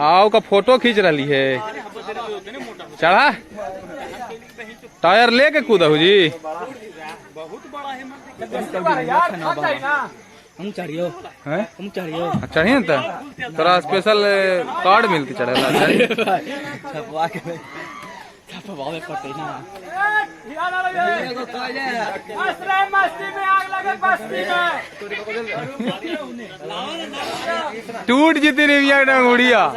आओ का फोटो खींच रही है। चढ़ा टायर लेके कूदा जी। हम चढ़ियो, हम चढ़ियो। चढ़िए ना, तोरा स्पेशल कार्ड मिलती चढ़ेला। छपवा के छपवावे पड़ते ना। मस्ती में आग लगे बस्ती में। टूट जीती रिविया डंगुड़िया।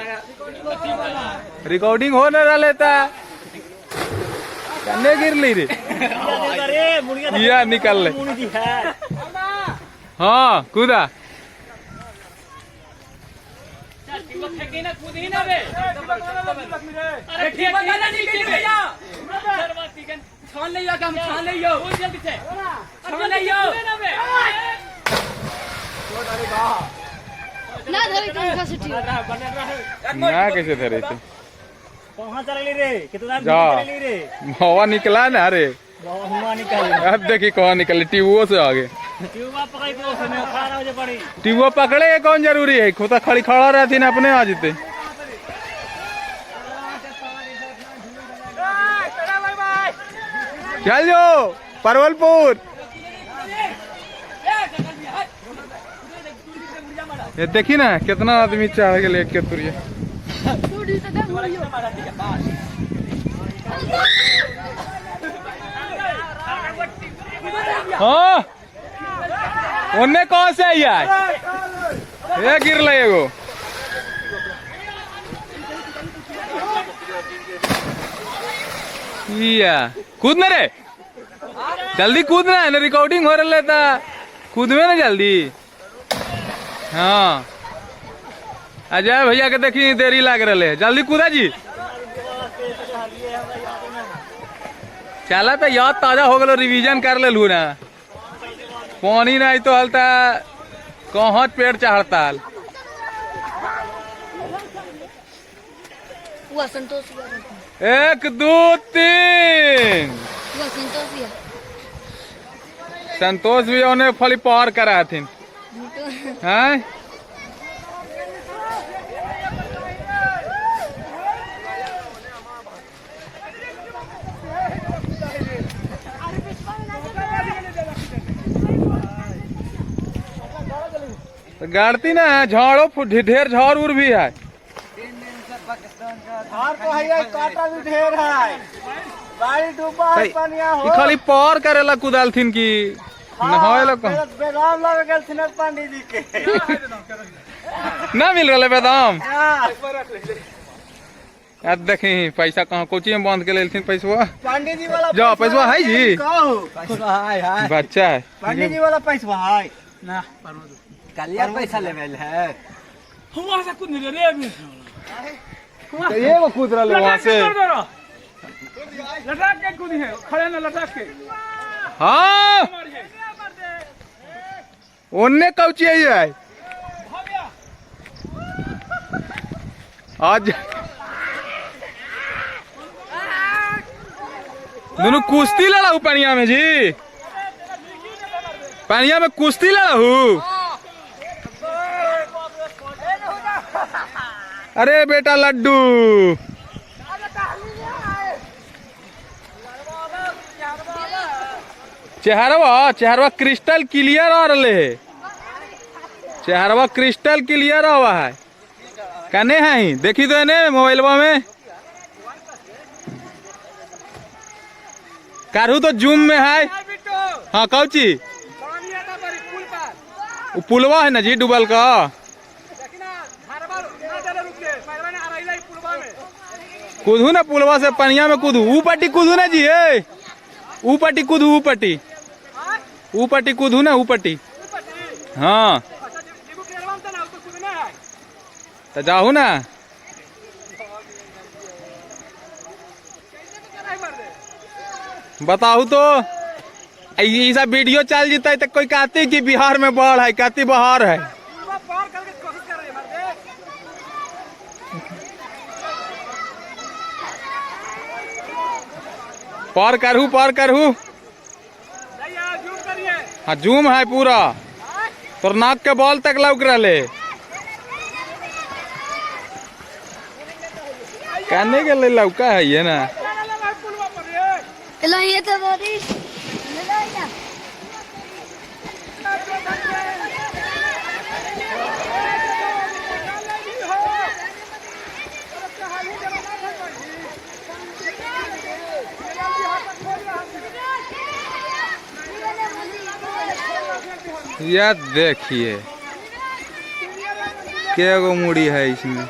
रिकॉर्डिंग हो न रहा था, कन्ने गिर ली रे या निकल ले। हाँ कूदा। अरे ठीक है ना, निकल भैया, छान ले कम, छान ले जल्दी से, छान ले। ना धरे पंखा से ठीक। ना कैसे धरे थे? कहाँ चल रे? कितना जा। चल रे? हवा निकला ना रे। हुआ निकल। अब देखी कहाँ निकली, ट्यूबो से आगे। ट्यूबा पकड़ के उसमें खड़ा हो जा पड़ी। ट्यूबो पकड़े के कौन जरूरी है? खोता खड़ी खड़ा रहती ना, अपने आ जीते। चल जो परवलपुर। ये देखी ना, कितना आदमी चढ़ के लेके तुरिया। टूटी तो दे मुड़ियो। हाँ, ओन्ने कौन से आई है? ये गिर ले एगो। या कूद ना रे, जल्दी कूद ना, ना रिकॉर्डिंग हो रहा था, कूदवे ना जल्दी। हाँ, अजय भैया के देखी देरी लाग रहा है, जल्दी कूदा जी। चला तो याद ताजा हो गलो, रिवीजन कर ले ना। पानी नहीं तो हलता कहाँ पेड़ चढ़ता। हुआ संतोष भैया। 1 2 3। हुआ संतोष भैया। संतोष भी उन्हें फली पार करा हथिन हैं। तो गाड़ती ना है, झाड़ो ढेर झाड़ उड़ भी है। धार तो है, कांटा भी ढेर है, बाड़ी डूबा है, पनिया हो। ई खाली पार करेला कुदालथिन की नहाए ला? बेदाम लावे गेलथिन पंडित जी के। ना मिल रहा बेदाम। अब देखी पैसा कहाँ कोची में बांध के लेलथिन पैसवा। पंडित जी वाला। जा, पैसवा है जी? कहू पैसवा है है। बच्चा है। पंडित जी वाला पैसवा है ना, कलिया पैसा लेवल है। हुआ से कूद रे अभी। तो ये वो कूद रहा वहां से। लटक के कूदी है, खड़े ना, लटक के। हाँ, ओन्ने कौची आई है आज? दोनों कुश्ती लड़ा पनिया में जी, पनिया में कुश्ती लड़ा। अरे बेटा लड्डू, चेहरवा चेहरवा क्रिस्टल क्लियर आ रहे है, चेहरवा क्रिस्टल क्लियर आवा है। कने है ही देखी तो ने मोबाइलवा में कारू तो जूम में है। हाँ, कौची वो पुलवा है ना जी डूबल का? कूदू ना पुलवा से पनिया में कूदू, ऊ पट्टी कूदू ना जी, ए ऊ पट्टी कूदू, ऊ पट्टी, ऊ पट्टी कूदू ना, ऊ पट्टी। हाँ, तो जाहू ना। बताहू तो ई सब वीडियो चल जीता तो कोई कहती कि बिहार में बाढ़ है, कहती बाहर है। पार करके कोशिश कर रहे हैं मर्दे। पार करहू, पार करहू। नहीं यार, जूम करिए। हाँ, जूम है पूरा। तोर नाक के बॉल तक लौक रहे। कहने के लिए लौका है ये ना। चलो ये तो बारिश ले लो। यह देखिए के गो मुड़ी है इसमें।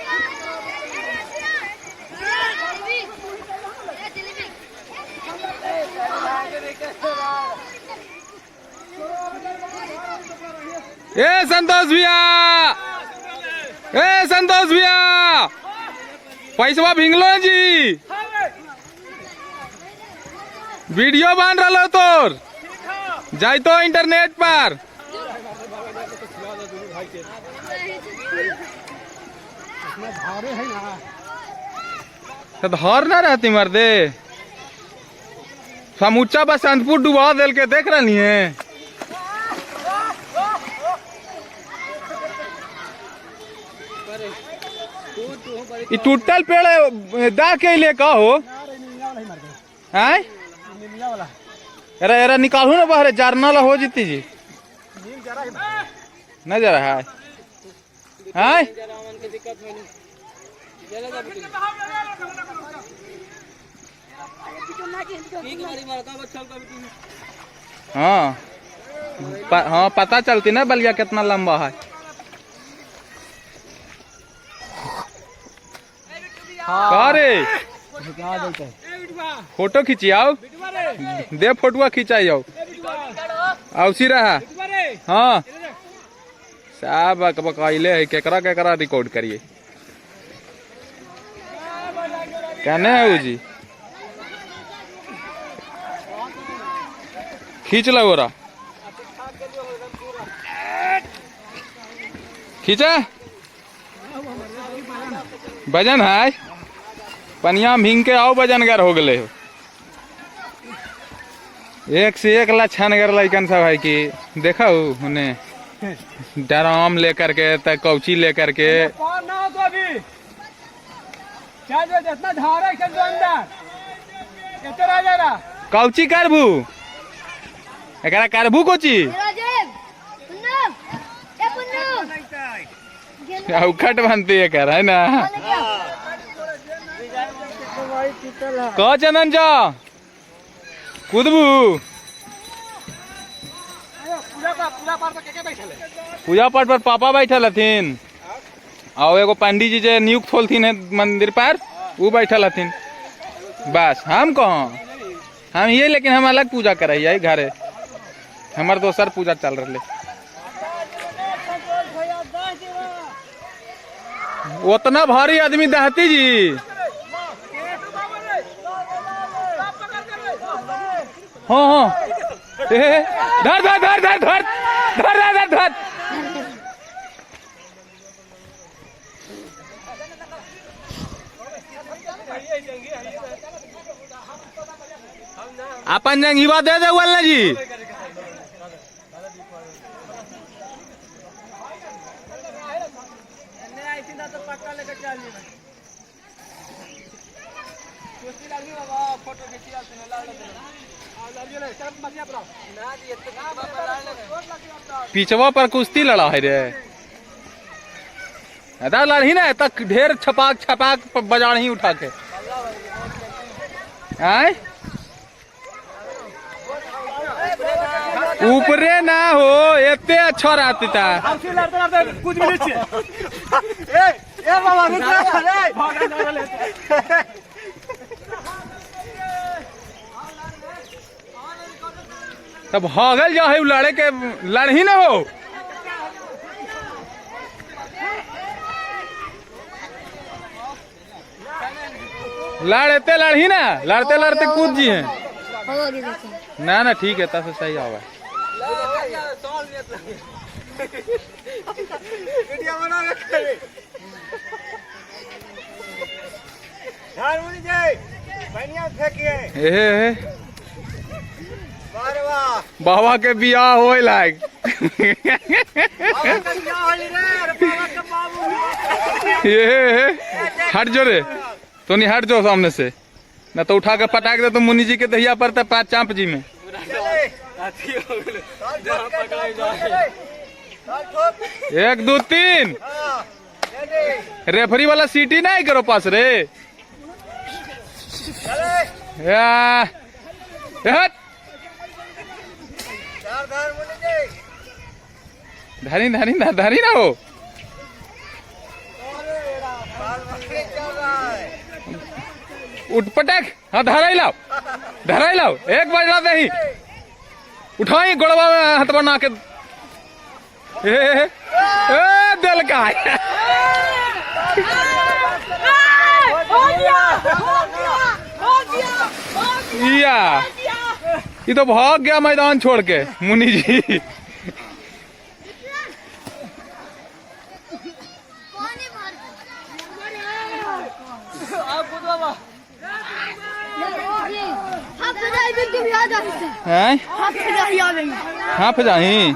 ए संतोष भैया, ए संतोष भैया, पैसवा भिंगलो जी, वीडियो बन रहा तोर जाई तो इंटरनेट पर। तो धार ना रहती मर्दे, समूचा बसंतपुर डुबा दिल के देख रही है। ये टूटल पेड़ दा के ले का हो हैं? अरे अरे निकालू ना बाहर, जारना ला हो जीती जी न जरा है हैं? हाँ हाँ पता चलती ना बलिया कितना लंबा है। का रे फोटो खींची आओ, दे फोटुआ खींचाई आओ, आवसी रहा। हाँ सब बकबकाइले है, केकरा केकरा रिकॉर्ड करिए कहने है जी। खींच लो गोरा, खींचा वजन है पनिया भींग के आओ, वजनगर हो गए हो। एक से एक लछनगर लैकन सब है कि देखा उन्हें ड्राम लेकर के त कौची लेकर के। कौन ना हो तो अभी क्या जो इतना धारा है जो अंदर इधर आ जा रहा। कौची करबू एकरा करबू कोची उखट बनती है कर है ना। कह चंदन जा कूदबू पूजा पाठ पर पापा बैठल हथिन और एगो पंडित जी जे नियुक्त होलथिन है मंदिर पर वो बैठल हथिन। बस हम कहाँ हम ये, लेकिन हम अलग पूजा करे घरे, हमार दोसर पूजा चल रहा। उतना भारी आदमी दहती जी। हाँ हाँ धर धर धर धर धर धर धर धर। अपन जंगीवा दे दे ना जी। पिछवा पर कुश्ती लड़ा है रे, अदा लड़ी ना तक ढेर छपाक छपाक बजाड़ ही उठा के आए ऊपरे ना हो एते अच्छा रहती था। कुछ भी नहीं ए ए बाबा रुक रे। तब भागल जा है लड़े के लड़ ही ना हो। लड़ते लड़ ही ना, लड़ते लड़ते कूद जी हैं ना ना ठीक है तब सही आवा। बाबा के बियाह होए लाग। ये हट जो रे, तो नहीं हट जो सामने से, ना तो उठा के पटाक दे तो मुनि जी के दहिया पर पाँच चाँप जी में। एक दो तीन, रेफरी वाला सीटी नहीं करो पास रे। धरी धरी धरी ना हो। उठ पटक, हाँ धराई लाओ, धराई लाओ, एक बार ला दही उठाई गोड़वा में हाथ बना के। ए, ए, दिल का हो गया, हो गया, हो गया, हो गया। या ये तो भाग गया मैदान छोड़ के मुनि जी। पानी मार हैं हाँ जाही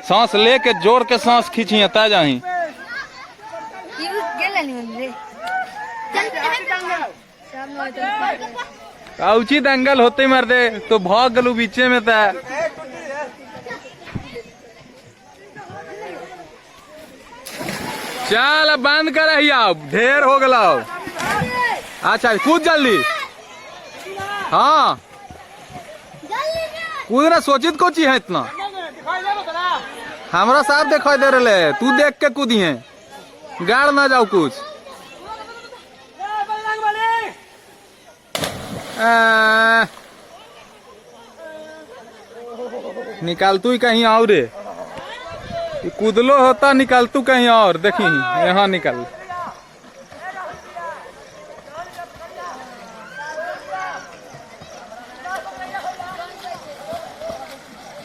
सांस लेके जोर के सांस खींची ता जाही। उचित एंगल होते मर दे तो भाग गलू बीचे में ता। चल अब बंद कर ढेर हो गला। अच्छा कूद जल्दी। हाँ कूद ना, सोचित को चीज है इतना हमरा साफ दिखाई दे रहे, तू देख के कूदी है, गाड़ ना जाओ कुछ। निकाल तू ही कहीं और रे, कूदलो होता निकाल तू कहीं और, देखी यहाँ निकल।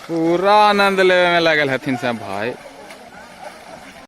पूरा आनंद लेवे में लगल हथिन सब भाई।